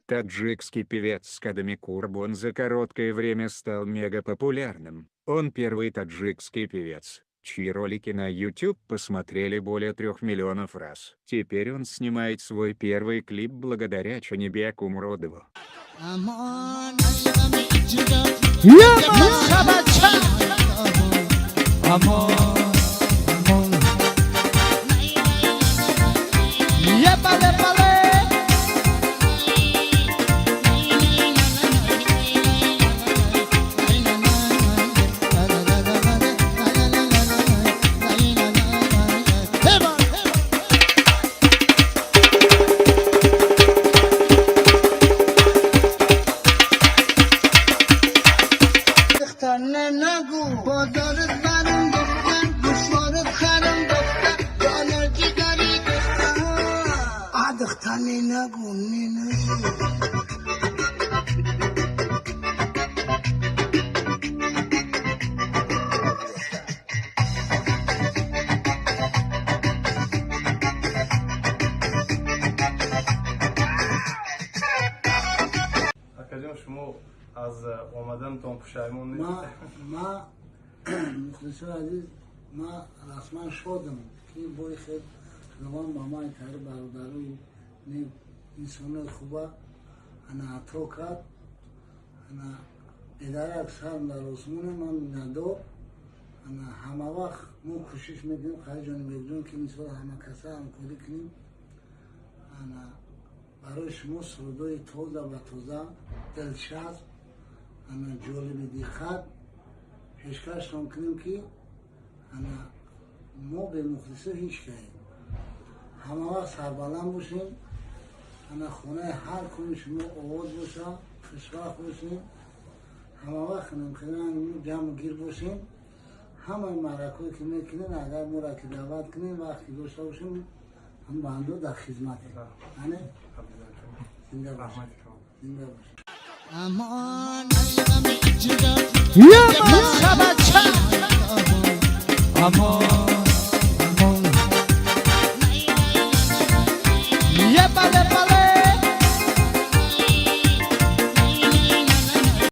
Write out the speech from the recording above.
Таджикский певец Кадами Курбон за короткое время стал мегапопулярным. Он первый таджикский певец, чьи ролики на YouTube посмотрели более 3 миллионов раз. Теперь он снимает свой первый клип благодаря Чанибеку Муродову. Бача, бача, амон, амон. Епале, пале. بازارت برم دختر، گوشوارت خرم دختر، جانر جگری دختر. آ دختر، نگو نه نه. Акаҷон, шумо аз омаданатон пушаймон нест? Ма, мухлисои азиз, ма расман шодам, ки бои хел Худованд ба ман тари бародарои инсонои хуба ана ато кард. Ана бедарак сарм дар осмоне, ман миннатдор. Ана ҳама вақт мо кӯшиш мекунем, Хайри Ҷонибекҷон, ки мисол ҳама каса ҳамкорӣ кунем. Ана барои шумо сурудои тоза ба тоза, дилчасп, ана ҷолиби диққат пешкаштон кунем, ки ана мо бемухлисо ҳеҷ каем. Ҳама вақт сарбаланд бошем, ана хонаи ҳар куни шумо овоз боша, хушвақт бошем, ҳама вақт ҷамъу гир бошем. Ҳамаи маъракое ки мекунем, агар моро ки даъват кунем, вақт ки дошта бошем, ҳам бандо дар хизматем. Ане зинда бошед, зинда бошед. Бача, бача, амон.